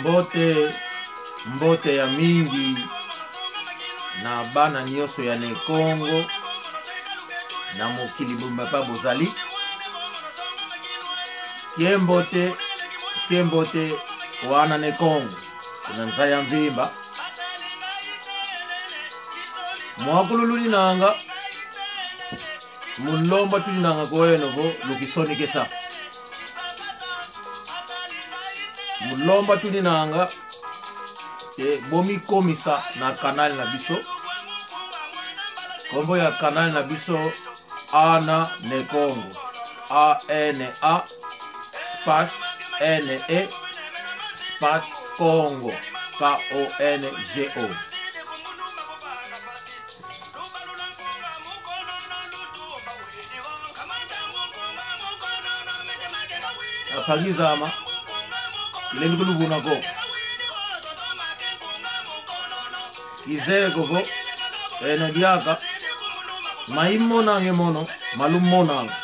Mbote, mbote ya mingi na bana nyonso ya Nekongo na mokili mobimba pa bozali. Kembote, kembote wana Nekongo na nzaya mvimba mwakulululi nanga mulomba tuli nanga koyeno vo lukisonikesa mulomba tuli nanga te bomikomisa na kanal na biso nkombo ya kanal na biso ana nekongo ana space ne space congo k-o-n-g-o. Aphakizama ileni kulubuna ko kizeko vo eno diaka maimonange mono malumonanga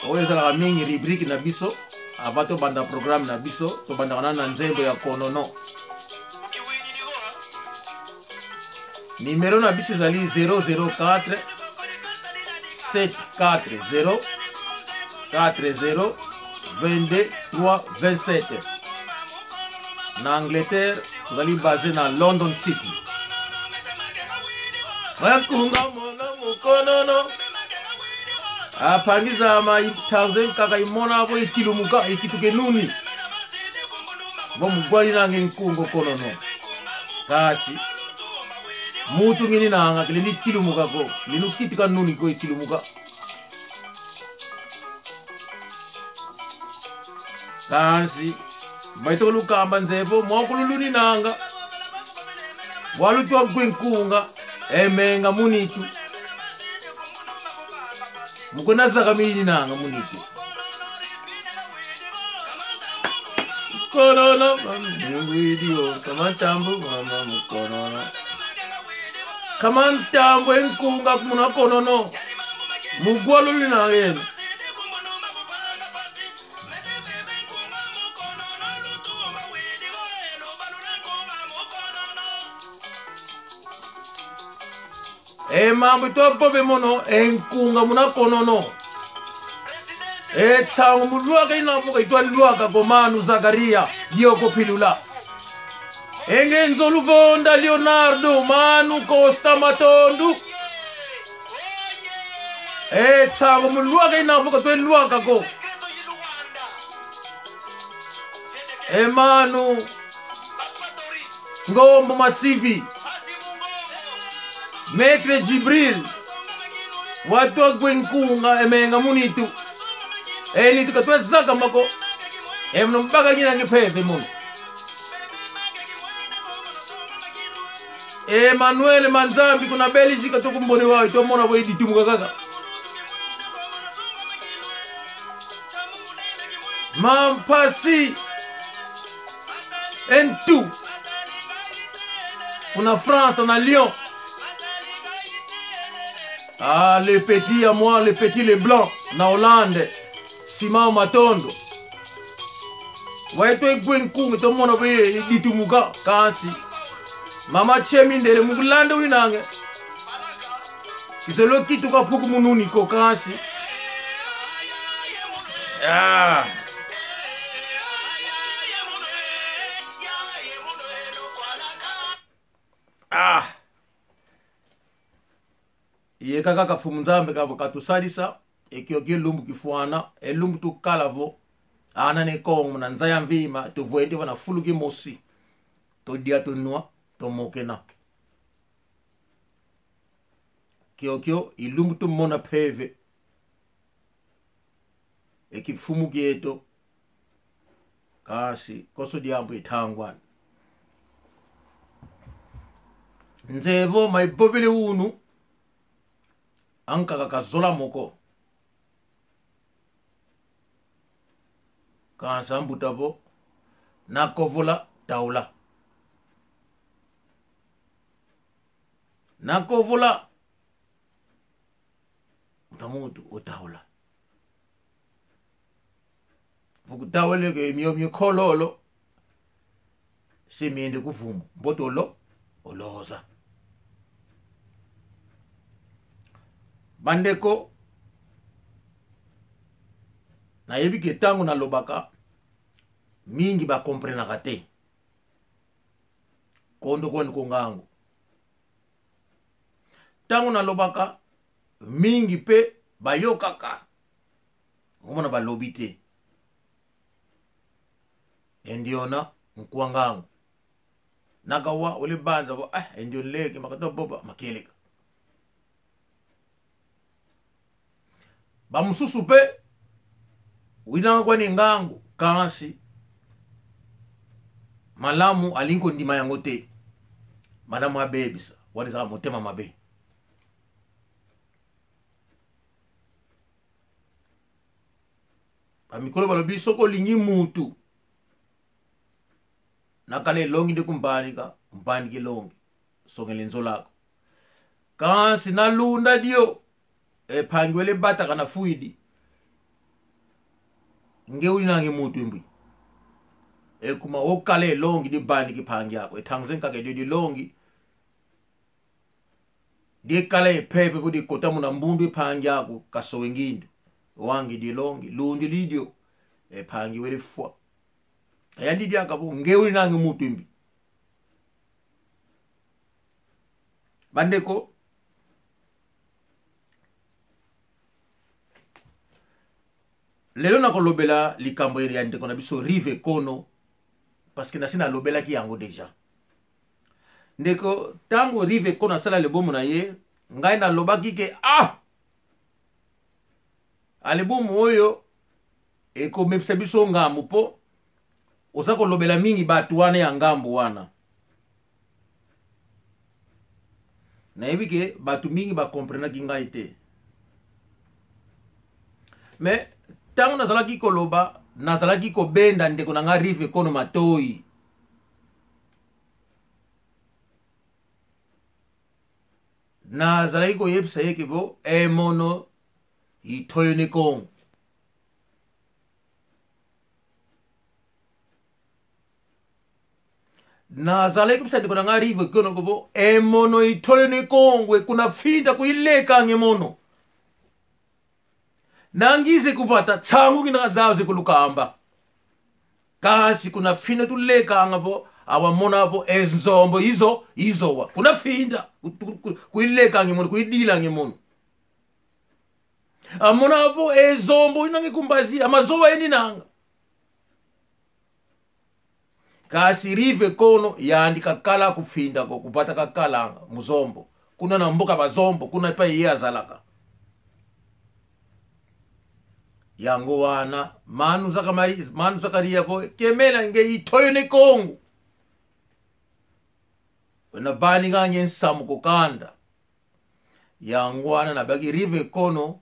oyo ezalaka mingi rubrique na biso avant tobanda programme na biso tobandaka nano na nzembo ya konono. Numero na biso ezali 004 740 40 22 3 27. Na Angleterre tozali base na London City. Bakunga mona mukonono apangizama tanze kaka imona abo ikilumuka ikituke nuni bo mugwali nange nkungo konono kasi mutu ngini nanga kilini kilumuka ko linu kitika nuni ko ikilumuka kasi baito lukamba nzepo mwakululuni nanga walutwa gwenkunga emenga munitu mukonazaka mini nanga munitu konono mangwidio kamantambu mama mukonono kamantambu enkunga muna konono mugwaluli nangeno Emambo twapope mono enkunga muna konono etsango mulwaka inavuka itwalwaka komanu Zakaria yokopilula engenzo luvonda Leonardo manu Costa Matondu etsango mulwaka inavuka twelwaka ko emanu Ngombo Masivi Maître Jibril watwa gwenkunga emenga munitu enitu katwa zaka mako emno mbaka nyina ngipheve muno Emmanuel Manzambi kuna Belgique tokumboni wayo tomona boye ditumuka kaka Mampasi N2 kuna France na Lyon. Ah, le petit à moi, le petit le blanc na Hollande Simon Matondo waito egwenkungu tomona boye ditumuka kasi mama chemindele mukulande winange izolo kituka puku mununi ko kasi ah. Ah. Ye kaka kafumu nzambe kavo katusalisa ekioki elumbu kifuana elumbu tukalavo ana ne kongo na nzaya mvima tuvuende wana fuluki mosi todia tunua tomokena kiokio ilumbu tumona peve ekifumu kieto kasi koso diambu itangwana nzevo maibobele unu ankaka kazola moko kansa mbutavo nakovola taula nakovola mutamutu otaula Vukutaweleke myomyikhololo semiyende kuvumo mbotolo oloza. Bandeko, nayebi ke ntango nalobaka mingi bakomprenaka te kondo kwani kongango. Ntango nalobaka mingi mpe bayokaka, okomona balobi te. Endiona nkwangango nakawa ole banza bo ah endio leke makato boba makeleka. Bamususu mpe winanga kwani ngango kasi malamu alingi kondima yango te, malamu abebisa wana ezaka motema mabe. Bamikolo balobi soki olingi mutu nakala elongi nde kumbandika mbandika elongi songela nzolako kasi nalunda dio ephangiwele bataka na fuidi nge ulinange mutu imbwi ekuma okala elongi dibandika iphangi yako ethangize nkaka edio dilongi dikala ephephe futhi ikota muna mbundu iphangi yako kasowe ngindu wangi dilongi lundi lidio ephangi welifwa ayandidi akabo nge ulinange mutu imbi. Bandeko, lelo nakolobela likambo ya ndeko na biso Rive Kono parce que nasi nalobelaki yango deja. Ndeko, ntango Rive Kono asala libumu na ye, ngai nalobaki ke ah alibumu oyo ekomemisa biso ngambo mpo oza kolobela mingi bato wana ya ngambo wana. Nayebi ke bato mingi bakomprenaki ngai te, me ntango nazalaki koloba nazalaki kobenda ndeko na ngai Rive Kono matoi. Nazalaki koyebisa ye ke bo emono itoyo ne Kongo. Nazalaki kobisa ndeko na ngai Rive Kono kobo emono itoyo ne Kongo ekuna finda kuileka ngemono nangize kupata tsangu kina zawo zikulukamba kasi kuna finda tulekanga po awamona po enzombo izo izowa kuna finda kuileka ngemono kuidila ngemono amona po ezombo inange kumbazi amazowa eni nanga kasi Rive Kono yandika kala kufinda ko kupata kakalanga muzombo kuna na mboka bazombo kuna epai ye azalaka yango wana manu zakamari manu zakaria ko kemela nge itoyo ne Kongo wena bani kange nsamu kokanda yango wana nabaki Rive Kono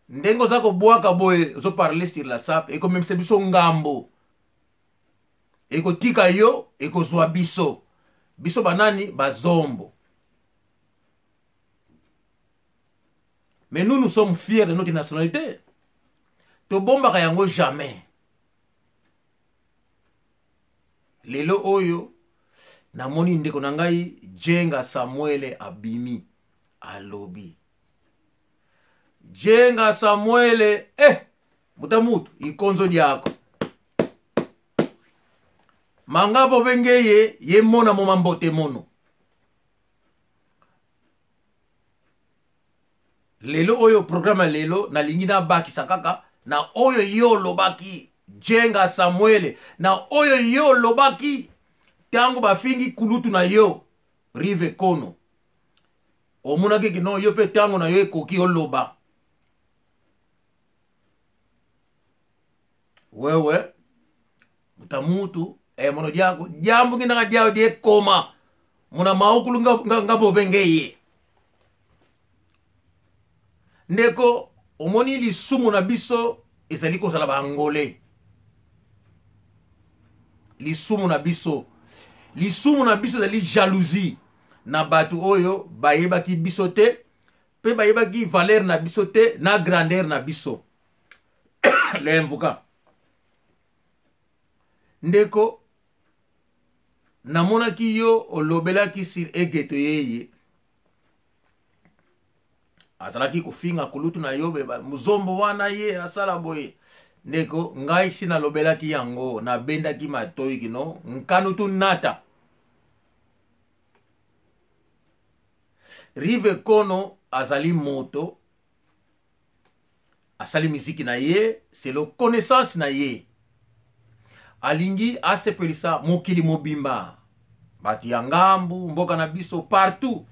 ndenge oza kobwaka boye ozoparle sur la sape ekomemisa biso ngambo ekotika yo ekozwa biso biso banani bazombo. Mais nous, nous sommes fiers de notre nationalité. Tobombaka yango jamais. Lelo oyo namoni ndeko na ngai Jenga Samuele abimi alobi Jenga Samuele muta mutu ikonzo diako mangapo bengeye ye mona mo mambote mono. Lelo oyo programme lelo nalingi nabakisa kaka na oyo yo olobaki Jenga Samuele, na oyo yo olobaki ntango bafingi kulutu na yo Rive Kono, omonaki kino yo mpe ntango na yo ekoki oloba wewe mutamutu mono diako diambu nginaka diao die koma muna maukulu nga bobenge ye. Ndeko omoni lisumu na biso ezali kozala ba Angolais. Lisumu na biso, lisumu na biso ezali jalousie na bato oyo bayebaki biso te pe bayebaki valeur na biso te na grandeur na biso. Lemvuka. Ndeko, namonaki yo olobelaki sur Egeto yeye azalaki kofinga kulutu na yo muzombo wana ye asala boye. Ndeko, ngai si nalobelaki yango, nabendaki matoi kino nkanu tunata. Rive Kono azali moto asali miziki na ye selo connaissance na ye, alingi asepelisa mokili mobimba, bato ya ngambu, mboka na biso, partout.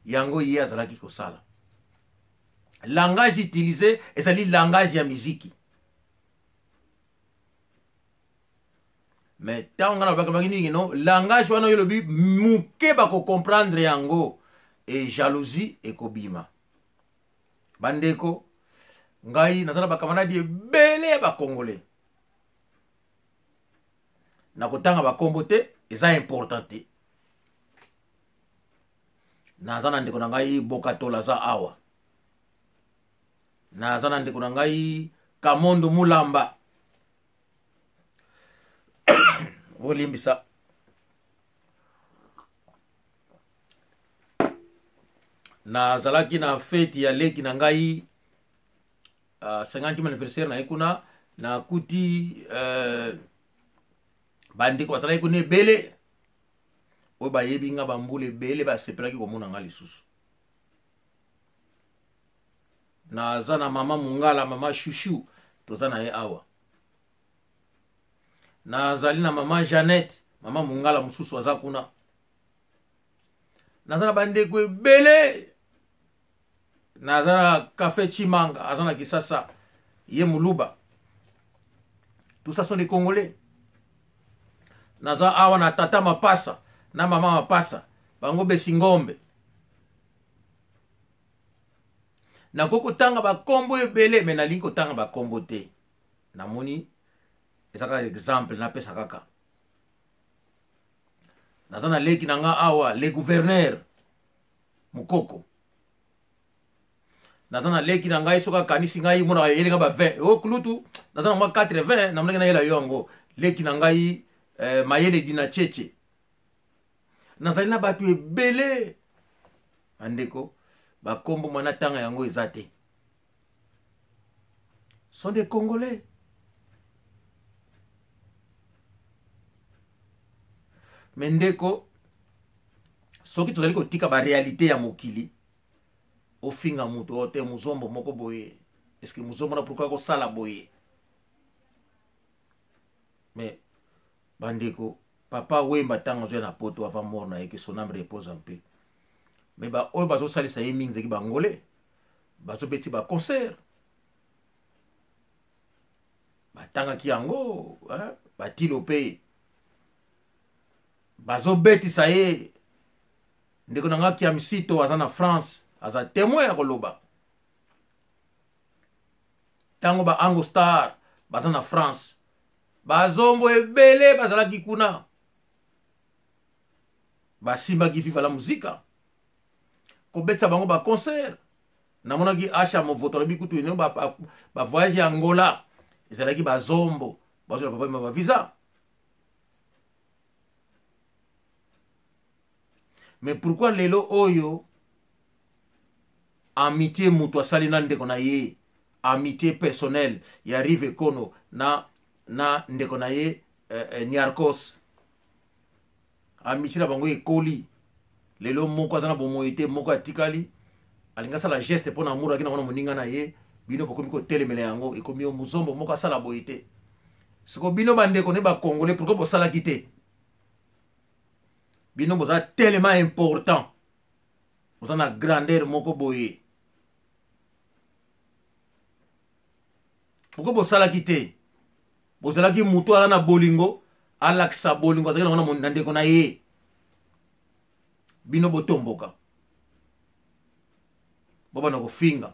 Yango ye azalaki kosala langage utilisé ezali langage ya miziki. Mais ntango ngai nalobaki nini no langage wana oyo elobi moke bakocomprendre yango e jalousie ekobima. Bandeko, ngai naza na bakamaradi ebele ya bakongole, nakotanga bakombo te, eza important te. Naza na ndeko na ngai Bokatola aza awa, naza na ndeko na ngai Kamondo Mulamba, olimbisa, nazalaki na feti ya leki na ngai 50e anniversaire na ye kuna, nakuti bandeko bazalaki kuna ebele oyo bayebi nga bambula ebele, basepelaki komona nga lisusu. Naza na mama Mungala, mama Shushu, toza na ye awa. Nazali na mama Jeannette, mama Mungala mosusu aza kuna. Naza na bandeko ebele. Naza na Café Chimanga, aza na Kisasa, ye Muluba. Tout ça sont des Congolais. Naza awa na tata Mapasa na mama Mapasa, bango Besingombe. Nakoki kotanga bakombo ebele, me nalingi kotanga bakombo te. Namoni eza kaka exemple napesa kaka. Naza na leki na nga awa, le gouverneur Mokoko. Naza na leki na ngai, soki akanisi ngai monaka yelinga ba 20 o kulutu, naza na mwa 80, namonaki nayela yo yango. Leki na ngai Mayele Dina Cheche. Nazali na bato ebele bandeko, bakombo mwana tanga yango eza te, sont des Congolais. Mais ndeko, soki tozali kotika ba réalité ya mokili, ofinga moto oyo te, muzombo moko boye, est-ce que muzombo na pourquoi kosala boye? Mais bandeko, papa Wemba ntango azwa na poto avant mort na ye, que son âme repose en paix, mais ba oyo bazosalisa ye mingi ezalaki bangolais, bazobeti ba concert, batangaki yango, hein? Batilo mpe bazobetisa ye. Ndeko na nga Kiamsito aza na France, aza témoin ya koloba. Ntango ba Ango Star baza na France, bazombo ebele bazalaki kuna, basimbaki Viva la Musica kobetisa bango ba concert. Namonaki Asha Movoto alobi kutu eno ba voyage ya Angola ezalaki bazombo bazwela papa ba visa. Mais pourquoi lelo oyo amitié moto asali na ndeko na ye, amitié personnelle ya Rive Kono na ndeko na ye Niarkos, amitié na bango ekoli lelo, moko aza na bomoi te, moko atikali, alingi asala geste mpo na amour aki nango na moninga na ye, bino bokomi kotelemela yango, ekomi yo muzombo moko asala boye te. Siko bino bandeko ne bakongole, pourquoi bosalaki te? Bino boza tellement important, boza na grandeur moko boye, pourquoi bosalaki te? Bozalaki motu aza na bolingo, alakisa bolingo azalaki nango na ndeko na ye, bino botomboka, bobanda kofinga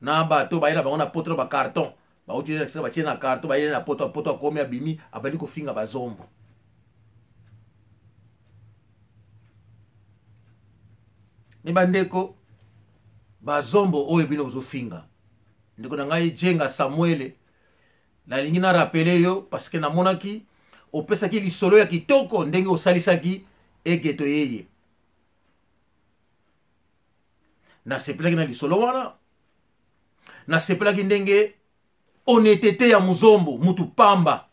na bato bayela bango na poto na bacarton, bauti na kisaka, batie na carton, bayeli na poto, poto akomi, abimi, abandi kofinga bazombo. Me bandeko, bazombo oyo bino bozofinga, ndeko na ngai Jenga Samuele. Nalingi na rappeler yo parce que namonaki opesaki lisolo ya kitoko ndenge osalisaki Egeto Yeye. Nasepelaki na lisolo wana, nasepelaki ndenge honnêteté ya Muzombo, mutu pamba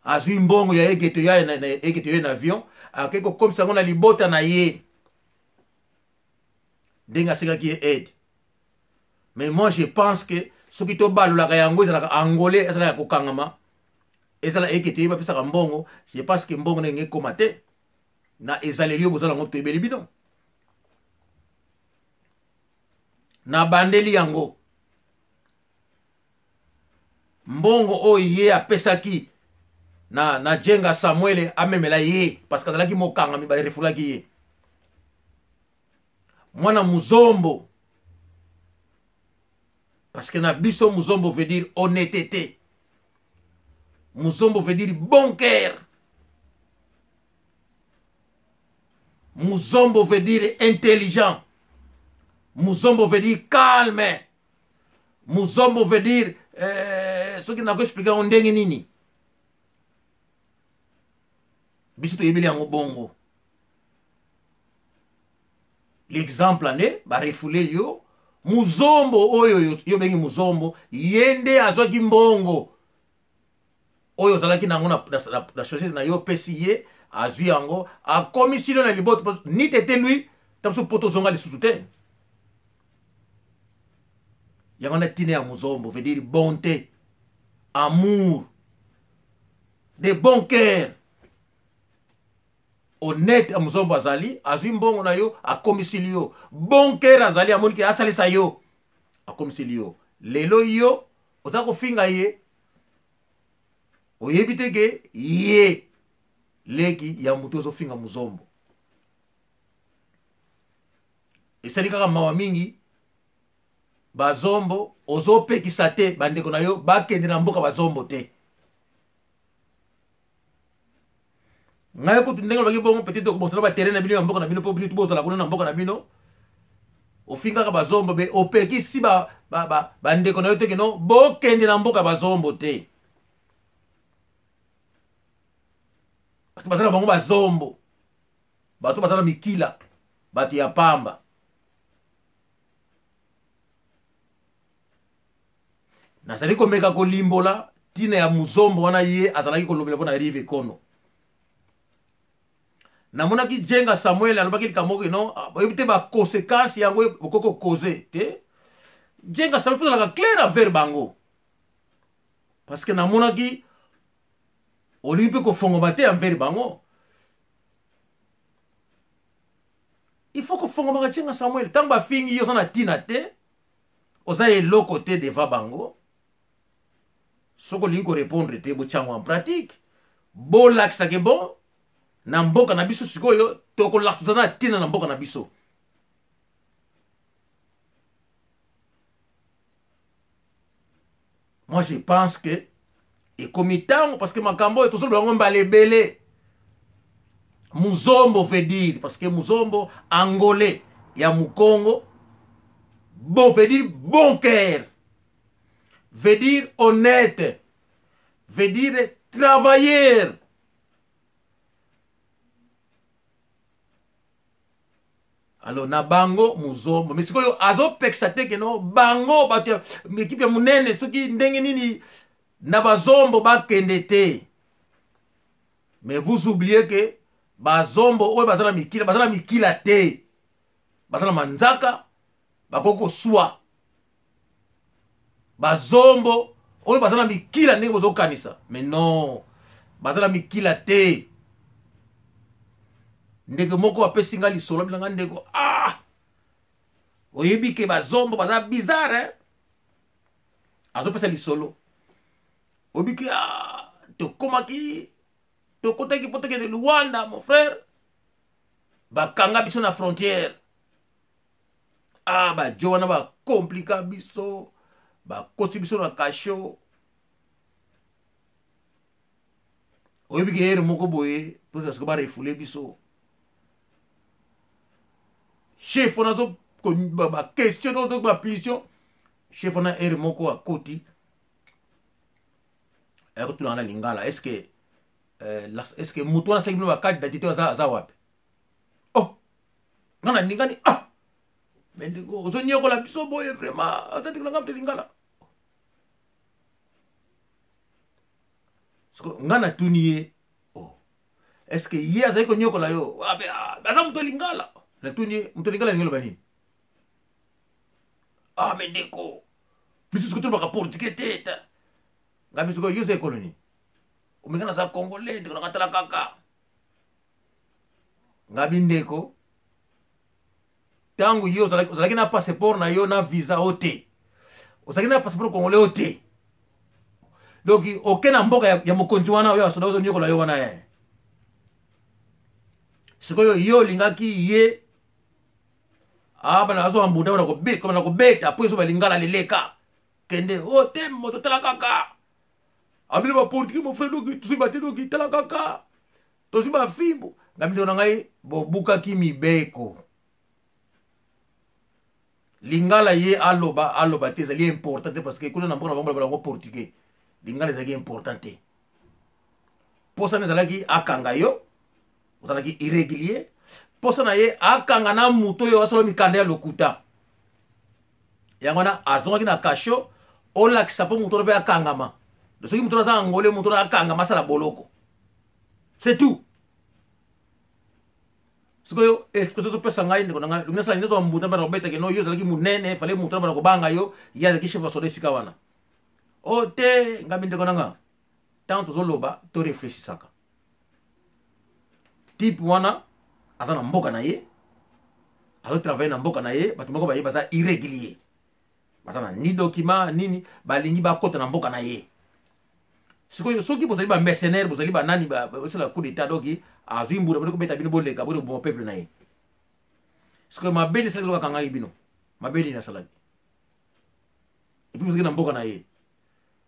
azwi mbongo ya Egeto ya na, na Egeto ye na avion akei kokomisa yango na libota na ye ndenge asengaki ye aide. Mais moi je pense que soki tobalolaka yango ezalaka angolais, ezalaka ya kokangama, ezala Egeto ye bapesaka mbongo, je pense que mbongo ndenge ekoma te na ezaleli oyo bozala yango, toyebeli bino na bandeli yango mbongo oyo ye apesaki na Jenga Samuel amemela ye parce que azalaki mokangami, barefulaki ye. Mwana Muzombo, parce que na biso Muzombo veut dire honnêteté, Muzombo veut dire bon cœur, Muzombo veut dire intelligent, Muzombo veut dire calme, Muzombo veut dire soki nako expliquer yango ndenge nini, biso toyebeli yango bongo. L'exemple ane barefule yo Muzombo oyo yo bengi Muzombo, ye nde azwaki mbongo oyo ozalaki nango na société na yo, opesi ye, azwi yango akomisi yo na libota ni tete lui ta biso po tozonga lisusu te. Yango na ntina ya Muzombo veut dire bonté, amour, de bon cœur, honnête. Ya Muzombo azali azwi mbongo na yo akomisili yo, bon cœur azali amoniki asalisa yo akomisili yo. Lelo yo oza kofinga ye, oyebi te ke ye leki ya motu ozofinga Muzombo. Esali kaka mawa mingi. Bazombo ozopekisa te bandeko na yo bakende na mboka bazombo te. Ngai kutu ndenge olobaki bongo, peut-être okobongisa ba terrain na bino ya mboka na bino mpo bino bozala kuna na mboka na bino. Ofingaka bazombo be opekisi bandeko na yo te keno bokende na mboka bazombo te, parce que baza na bango bazombo, bato baza na mikila, bato ya pamba. Nazali komeka kolimbola ntina ya Muzombo wana ye azalaki kolobela mpo na Rive Kono. Namonaki Jenga Samuel alobaki likambo moko no boyebi te baconséquence yango okoki kokoze te. Jenga Samuel tozalaka clair envers bango, parce que namonaki olingi mpe kofongoma te envers bango. Il faut kofongomaka Jenga Samuel ntango bafingi yo oza na ntina te, oza eloko te devant bango. Soki olingi korépondre te, botyango en pratique, bolakisake bon na mboka na biso. Sikoyo tokolakisa na ntina na mboka na biso. Moi je pense que ekomi ntango, parce que makambo oyo tozoloba yango mbala ebele. Muzombo veut dire, parce que Muzombo angolais ya Mukongo, bon veut dire bon cœur, veut dire honnête, veut dire travailleur. Alors na bango Muzombo, mais sikoyo azopekisa te keno bango bato ya ekipe ya monene soki ndenge nini na bazombo bakende te. Mais vous oubliez que bazombo oyo baza na mikila, baza na mikila te, baza na manzaka, bakoki koswa. Bazombo oyo baza na mikila ndenge bozokanisa, mais non, baza na mikila te. Ndeko moko apesi nga lisolo bilanga, ndeko, oyebi ke bazombo baza bizarre, hein? Azopesa lisolo, oyebi ke tokomaki, tokotaki mpo tokende Luanda, mon frère, bakanga biso na frontière. Bajo wana bakomplika biso, bakosi biso na kasho. Oyebi ke ere moko boye tozala siko barefule biso. Chef wana azo baquestion to baplition, chef wana ere moko akoti. Ayakotuna na lingala, est ce que est ce que moto wana asalaki bino bacarte d'identité aza wapi? Oh, nga na ningani, ah, mais ndeko, ozoniokola biso boye vraiment, aza ndeko na nga moto lingala. Siko nga natuni ye, oh, est ce que ye azali koniokola yo? Ah, aza moto lingala. Natuni ye, moto lingala elingi loba nini? Ah, mais ndeko, biso siko tolobaka portugais te. Ta nga biso yo oza ekolo nini? Omenga naza congolais, ndeko nanga, tala kaka nga bi ndeko, ntango yo ozalaki na passeport na yo na visa o te, ozalaki na passeport congolais o te, donc oke na mboka ya mokonzi wana oyo asoda ozoniokola yo wana ye. Sikoyo yo olingaki ye abana azwa mbunda bana kobeta po ezoba lingala leleka kende o te moto, tala kaka abino baportugais, mon frère, doki tozwi bate, doki tala kaka tozwi bafimbo. Nga ndeko na ngai, bobukaki mibeko. Lingala ye aloba aloba te, ezali important te, parce que kuna na mboka na bango baloba yango portugais. Lingala ezalaki important te. Mposana ezalaki akanga yo, ozalaki irrégulier. Mposa na ye akanga na moto oyo asala mikanda ya lokuta. Yango wana azongaki na kasho, olakisa mpo moto wana mpe akangama. Soki moto wana aza angolais, moto wana akangama, asala boloko, c'est tout. Sikoyo expression ozopesa ngai, ndeko na ngai, lingi nasala nini? Nazwa mbunda bana kobetake? No, yo ozalaki monene, fale moto wana bana kobanga yo. Ye azalaki chef ya soda esika wana o te. Ngai ndeko na nga, ntango tozoloba, toreflechisaka. Type wana aza na mboka na ye, azotravaille na mboka na ye. Bato moko baye, baza irrégulier, baza na ni document nini, balingi bakota na mboka na ye. Sikoyo soki bozali bamercenaire, bozali banani, bosala coup d'état, donc azwi mbula boni kobeta bino, boleka boni koboma peuple na ye. Sikoyo mabe nini esalaki akangaki bino? Mabe nini asalaki? Et puis bozalaki na mboka na ye.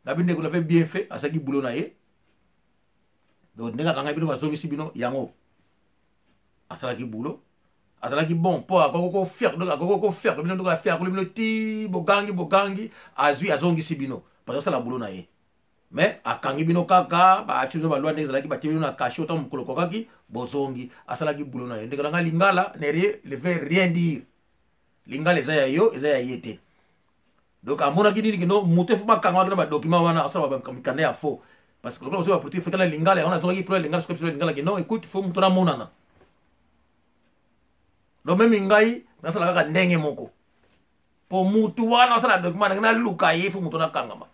Nabi ndeko, nave bien fait, asalaki boulot na ye. Donc ndenge akangaki bino, bazongisi bino yango, asalaki boulot, azalaki bon, mpo akoki kofier, donc akoki kofier bino, donc afier bino ti bogangi bogangi, azwi azongisi bino parce que asala boulot na ye. Mais akangi bino kaka, baati bino balwa ndenge ezalaki, batie bino na cachot, ntango mokolo kokaki bozongi, asalaki boulot na ye. Ndeko na ngai, lingala ne rien ne veut rien dire. Lingala eza ya yo, eza ya ye te. Donc amonaki nini? Kino moto efo bakangamaki na badocument wana, asala mikanda ya faux, parce que lokola bapolitique fekala lingala yango, nazongaki pro lingala. Soki biso lingala kino, écoute, fo moto namonana. Donc même ngai nasala kaka ndenge moko, po mutu wana asala document ndenge naluka ye, fo moto nakangama.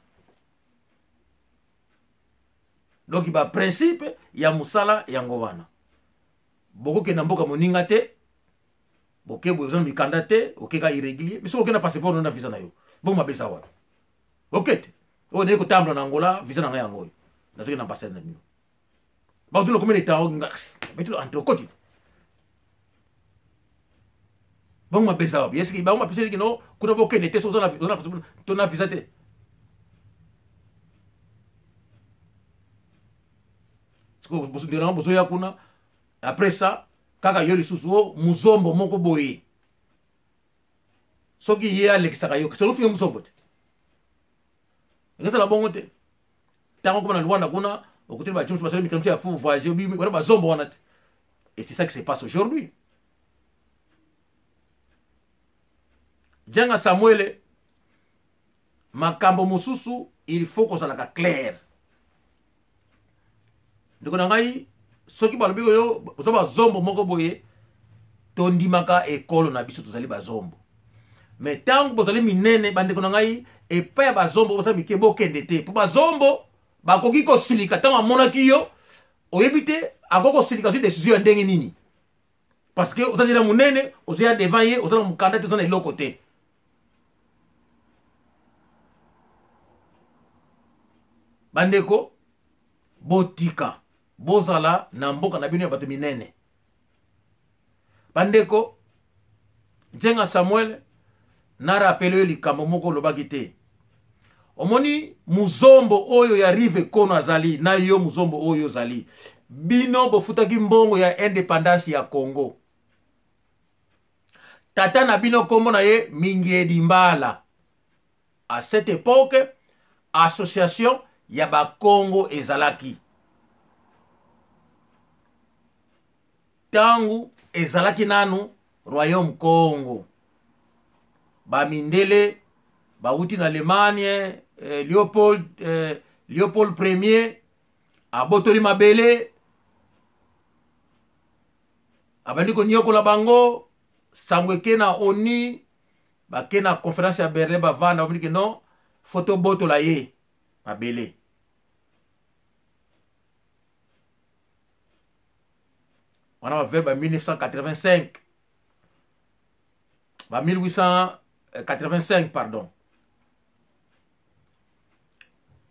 Donc baprincipe ya mosala yango wana. Bokokenda mboka moninga te, boke boye, oza na mikanda te, okeka irrégulier. Mais soki okenda passeport no na visa na yo, bongo mabe eza wapi? Oke te, oyo naye kotambola na Angola, visa na ngai yango oyo, nazoki na ambassade na bino, bakotuna combien de temps betula entre okoti. Bongo mabe eza wapi? Eske bango bapesaki kino kuna bokende te soki oza na to na visa te? Sikoyo bozoya kuna, après ça kaka yo lisusu o muzombo moko boye, soki ye alekisaka yo, soki ofinga muzombo te, ekozala bongo te. Ntango okoma na Luanda kuna, okuteli bajoms basali mikanda ya fou voyage wana, bazombo wana te. Et c'est ça qui se passe aujourd'hui. Janga Samuele, makambo mosusu il faut kozalaka clair. Ndeko na ngai, soki balobi oyo oza bazombo moko boye, tondimaka ekolo na biso, tozali bazombo. Mais ntango bozali minene, bandeko na ngai, epai ya bazombo boza mike, bokende te, mpo bazombo bakoki kosilika. Ntango amonaki yo oyebi te, akoki kosilika, azwi décision ya ndenge nini, parce que oza nzela monene, ozoya devant ye, oza na mokanda te, oza na eloko te. Bandeko, botika, bozala na mboka na bino ya bato minene. Bandeko Njenga Samuel, na rapele oyo likambo moko olobaki te. Omoni muzombo oyo ya Rive Kono azali na yo, muzombo oyo ozali, bino bofutaki mbongo ya independance ya Congo. Tata na bino nkombo na ye Mingiedi Mbala. À cette époque, association ya bakongo ezalaki ntango ezalaki nanu royaume congo bamindele bawuti na allemagne eh, leopold, eh, leopold premier abotoli mabele abandi konyokola bango sango eke na oni bake na conférence ya berlin bavanda bamoni ke non fo tobotola ye mabele wana bavert ba 1985 ba 1885 pardon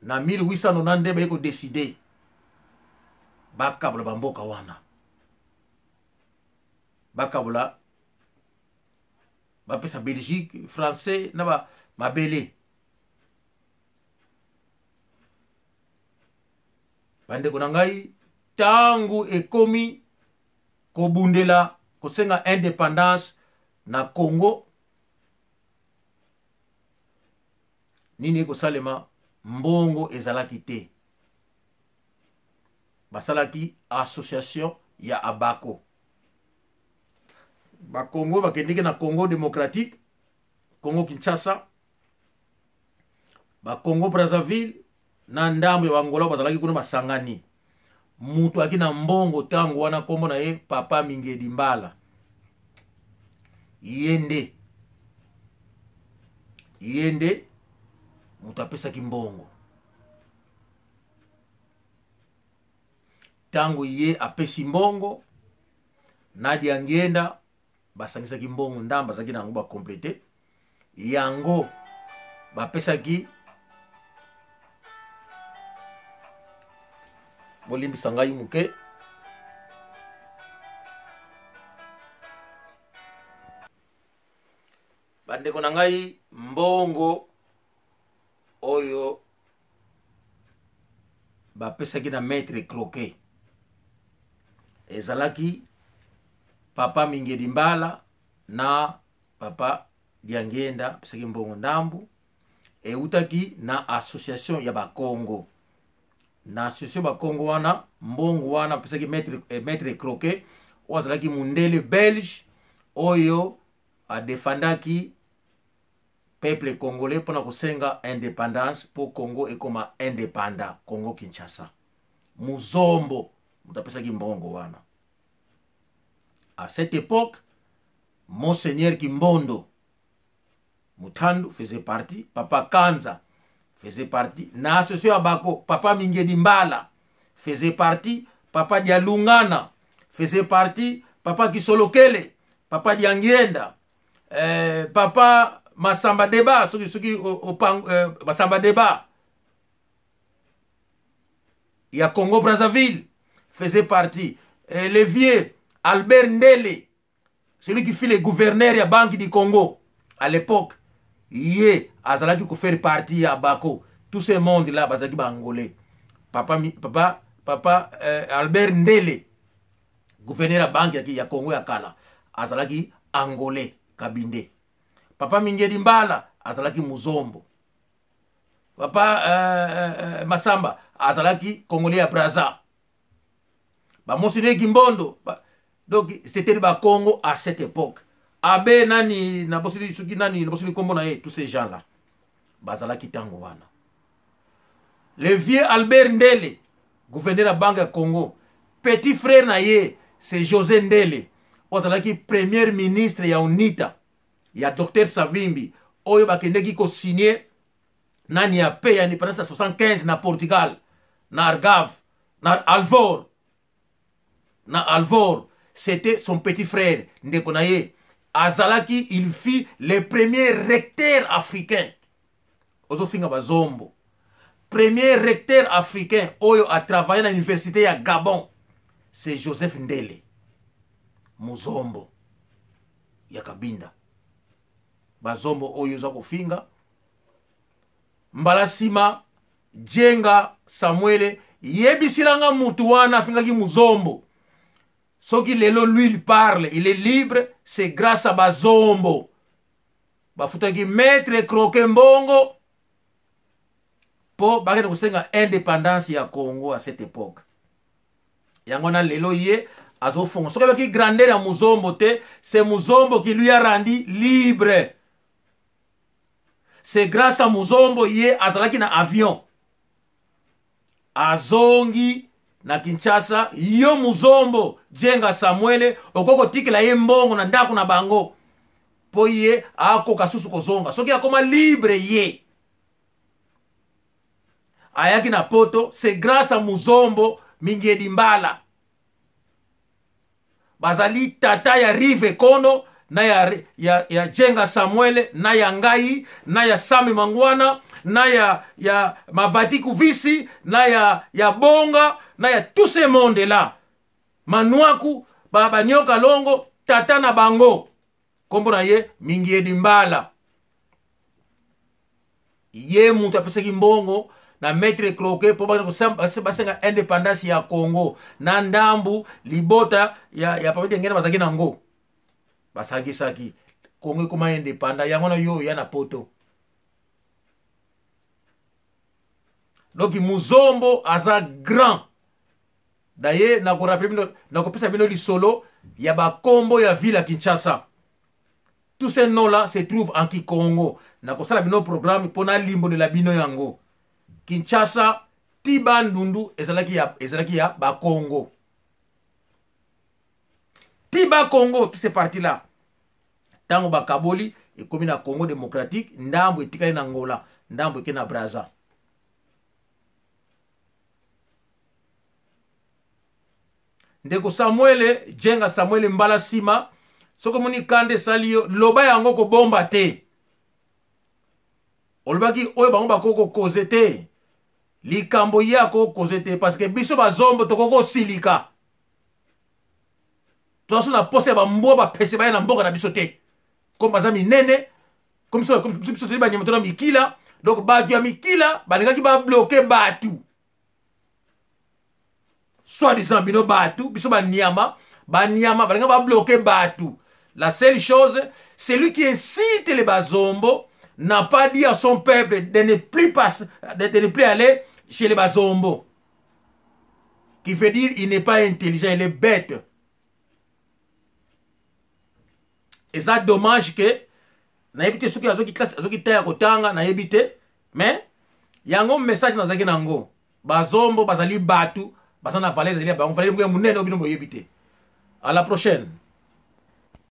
na 1890 nde baye kodeside bakabola bamboka wana bakabola bapesa belgique français na ba mabele bandeko na ngai ntango ekomi kobundela kosenga independance na congo nini ekosalema mbongo ezalaki te basalaki association ya abako bakongo bakendeki na congo démocratique congo kinshasa bakongo brazzaville na ndambo ya bangola bazalaki kuna basangani moto aki na mbongo ntango wana nkombo na ye papa mingedi mbala ye nde ye nde moto apesaki mbongo ntango ye apesi mbongo nadia ngenda basangisaki mbongo ndambo azalaki na yango bakomplete yango bapesaki bolimbisa ngai moke bandeko na ngai mbongo oyo bapesaki na maître croquet ezalaki papa mingeli mbala na papa diangienda apesaki mbongo ndambu eutaki na association ya bakongo na association bakongo wana mbongo wana apesaki maître, eh, maître croquet oyo azalaki mundele belge oyo adefandaki peuple congolais mpona kosenga independance mpo congo ekoma independant congo kinshasa muzombo moto apesaki mbongo wana à cette époque monseigneur kimbondo mutandu faisait partie papa kanza faisait partie na association ya bako papa mingedi mbala faisait partie papa dialungana faisait partie papa kisolokele papa diangienda eh, papa masamba deba soki soki opang, eh, masamba deba ya congo brazzaville faisait partie eh, le vieux albert ndele celui qui fit le gouverneur ya banque du congo à l'époque ye azalaki kofaire partie ya bako tout ce monde là bazalaki baangolais papa, papa, papa euh, albert ndele gouverneur ya banque ya congo ya kala azalaki angolais kabinde papa mingeli mbala azalaki muzombo papa euh, euh, euh masamba azalaki congolais ya braza bamonseigneur kimbondo ba, donc c'était bakongo à cette époque abe nani nabosili soki nani nabosili nkombo na ye tous ces gens là bazalaki ntango wana le vieux albert ndele gouverneur ya banque ya congo petit frère na ye c'est josé ndele oyo azalaki premier ministre ya unita ya docteur savimbi oyo bakendeki kosigne nani ya paix ya indépendance ya 75 na portugal na argave na alvor na alvor c'était son petit frère ndeko na ye azalaki il fut le premier recteur africain ozofinga bazombo premier recteur africain oyo atravaille na université ya gabon c'est joseph ndele muzombo ya kabinda bazombo oyo oza kofinga mbala nsima jenga samuele yebisila nga mutu wana afingaki muzombo soki lelo lui il parle il est libre c'est grâce à bazombo bafutaki maître croque mbongo mpo bakende kosenga indépendance ya Congo à cette époque. Yango wana lelo ye azofonga. Soki alobaki grandeur ya Muzombo te, c'est Muzombo qui lui a rendu libre. C'est grâce à Muzombo ye azalaki na avion, azongi na Kinshasa. Yo Muzombo Jenga Samuele okoki kotikela ye mbongo na ndako na bango mpo ye akoka susu kozonga. Soki akoma libre, ye ayaki na poto, c'est grâce à Muzombo Mingiedi Mbala. Bazali tata ya Rive Kono na ya Jenga Samuele na ya ngai na ya Sami Mangwana na ya Mavati Kuvisi na ya Bonga na ya tout ce monde là, Manuaku banyoka longo. Tata na bango nkombo na ye Mingiedi Mbala. Ye moto apesaki mbongo na Maître Croquet mpo basenga indépendance ya Congo na ndambu libota ya Papa Dengene bazalaki nango, basangisaki Congo ekoma indépendant. Yango na yo ya na poto. Donc Muzombo aza grand. Daye nakorappeler bino, nakopesa bino lisolo ya bakombo ya ville ya Kinshasa. Tous ces noms là se trouvent en Kikongo. Nakosala bino programme mpo nalimbolela bino yango. Kinshasa ti Bandundu ezalaki ya Bakongo, ti Bakongo, tous ces parties là. Ntango bakaboli, ekomi na Congo démocratique, ndambo etikali na Ngola, ndambo eke na Braza. Ndeko Samuele Jenga Samuele, mbala nsima soki omoni kanda esali yo, loba yango, kobomba te. Olobaki oyo bango bakoki kokoze te, likambo ye akokoze te, parce que biso Bazombo tokoki kosilika. Toza so na posa ya bambwa bapese baya na mboka na biso te, comme baza minene, comme biso tozali banyama to na mikila. Donc bato ya mikila balingaki babloquer bato, soit disant bino bato, biso banyama. Banyama balinga babloquer bato. La seule chose, celui qui incite les Bazombo n'a pas dit à son peuple de ne plus aller chez les Bazombo, qui veut dire il n'est pas intelligent, il est bête. Eza dommage que nayebi te soki azoki classe, azoki ta ya kotanga, nayebi te. Mais yango message nazalaki nango: Bazombo bazali bato, baza na valeur, ezali ya bango valeur ya monene oyo bino boyebi te. À la prochaine.